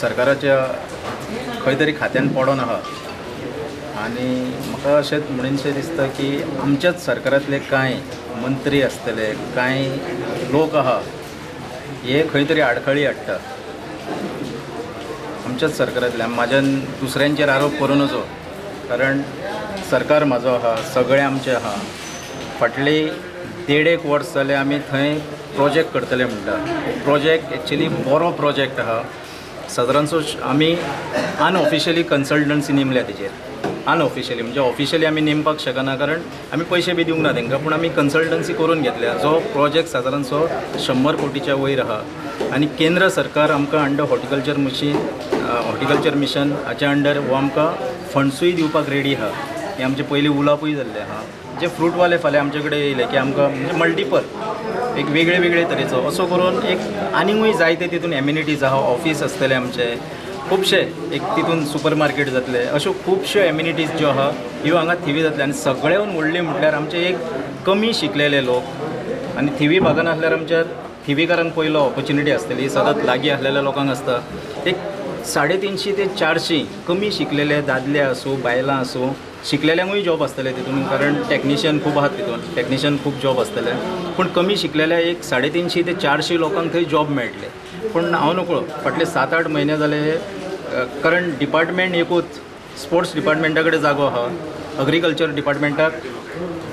सरकाराच्या खंय तरी खात्यान पडोन आहा आनी म्हाका अशेंच म्हणीनशें दिसता की आमच्याच सरकारांतले कांय मंत्री आसतले, कांय लोक आहा, हे खंय तरी आडखळी हाडटा आमच्याच सरकारांतल्या. म्हाज्यान दुसऱ्यांचेर आरोप करूं नजो, कारण सरकार म्हाजो आहा, सगळें आमचें आहा. फाटली 1.5 वर्स जालें आमी थंय प्रोजेक्ट करतले म्हणटा. प्रोजेक्ट एक्चुली बरो प्रोजेक्ट आहा. सादारणसो आमी अनऑफिशियली कन्सल्टन्सी नेमल्या तेजेर. अनऑफिशियली म्हणजे ऑफिशियली आमी नेमपाक शकना, कारण आमी पयशे बी दिवंक ना तांकां, पूण आमी कन्सल्टन्सी करून घेतल्या. जो प्रोजेक्ट सादारणसो 100 कोटीच्या वयर आहा आनी केंद्र सरकार आमकां अंडर हॉर्टिकल्चर मिशन हाच्या अंडर हो आमकां फंड्सूय दिवपाक रेडी आहा. हे आमचे पयलीं उलोवपूय जाल्लें आहा. जे फ्रूटवाले फाल्यां आमचे कडेन येयले की आमकां म्हणजे मल्टिपल एक वेगळे वेगळे तरेचो असो करून एक आनीकूय जायते तितून एम्युनिटीज आहा. ऑफीस आसतलें आमचें खुबशे, एक तितून सुपर मार्केट जातले, अश्यो खुबश्यो एम्युनिटीज ज्यो आहा ह्यो हांगा थिवी जातले. आनी सगळ्याहून व्हडली म्हटल्यार आमचे एक कमी शिकलेले लोक आनी थिवी भागान आसल्यार आमच्या थिवीकारांक पयलो ऑपॉर्च्युनिटी आसतली, सदांच लागीं आसलेल्या लोकांक आसता. एक 350 ते 400 कमी शिकलेले दादले आसूं बायलां आसूं, शिकलेल्यांकूय जॉब आसतले तितून, कारण टॅक्निशियन खूब आहात तितून, टॅक्निशियन खूब जॉब आसतले. पूण कमी शिकलेल्या एक 350 ते 400 लोकांक थंय जॉब मेळटले. पूण हांव नकळो फाटले 7-8 म्हयने जाले, कारण डिपार्टमेंट एकूच स्पोर्ट्स डिपार्टमेंटा कडेन जागो आहा, अग्रीकल्चर डिपार्टमेंटाक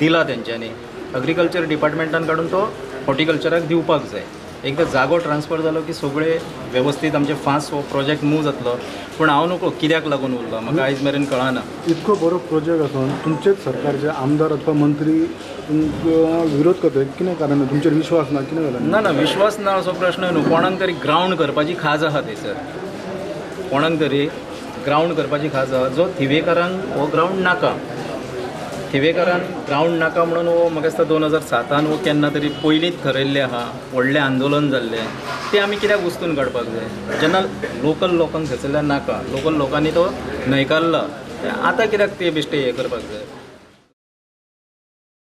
दिला तेंच्यांनी, अग्रीकल्चर डिपार्टमेंटान काडून तो हॉर्टिकल्चराक दिवपाक जाय. एकदां जागो ट्रान्सफर जालो की सगळे वेवस्थीत आमचे फास्ट हो प्रोजेक्ट मूव जातलो. पूण हांव नको कित्याक लागून उरलो म्हाका आयज मेरेन कळना. इतको बरो प्रोजेक्ट आसून तुमचेच सरकारचे आमदार अथवा मंत्री तुमकां विरोध करता, कितें कारण? तुमचेर विश्वास ना, कितें जालें? ना ना, विश्वास ना असो प्रश्न न्हू. कोणाक तरी ग्रावंड करपाची खाज आहा थंयसर, कोणाक तरी ग्रावंड करपाची खाज आहा. जो थिवेकारांक हो ग्रावंड नाका, थिवेकारान ग्रावंड नाका म्हणून हो म्हाका दिसता 2007 हो केन्ना तरी पयलींच थरयल्लें आहा. व्हडलें आंदोलन जाल्लें, तें आमी कित्याक उस्तून काडपाक जाय? जेन्ना लोकल लोकांक थंयसरल्यान नाका, लोकल लोकांनी तो न्हयकारला, आतां कित्याक ते बेश्टे हें करपाक जाय?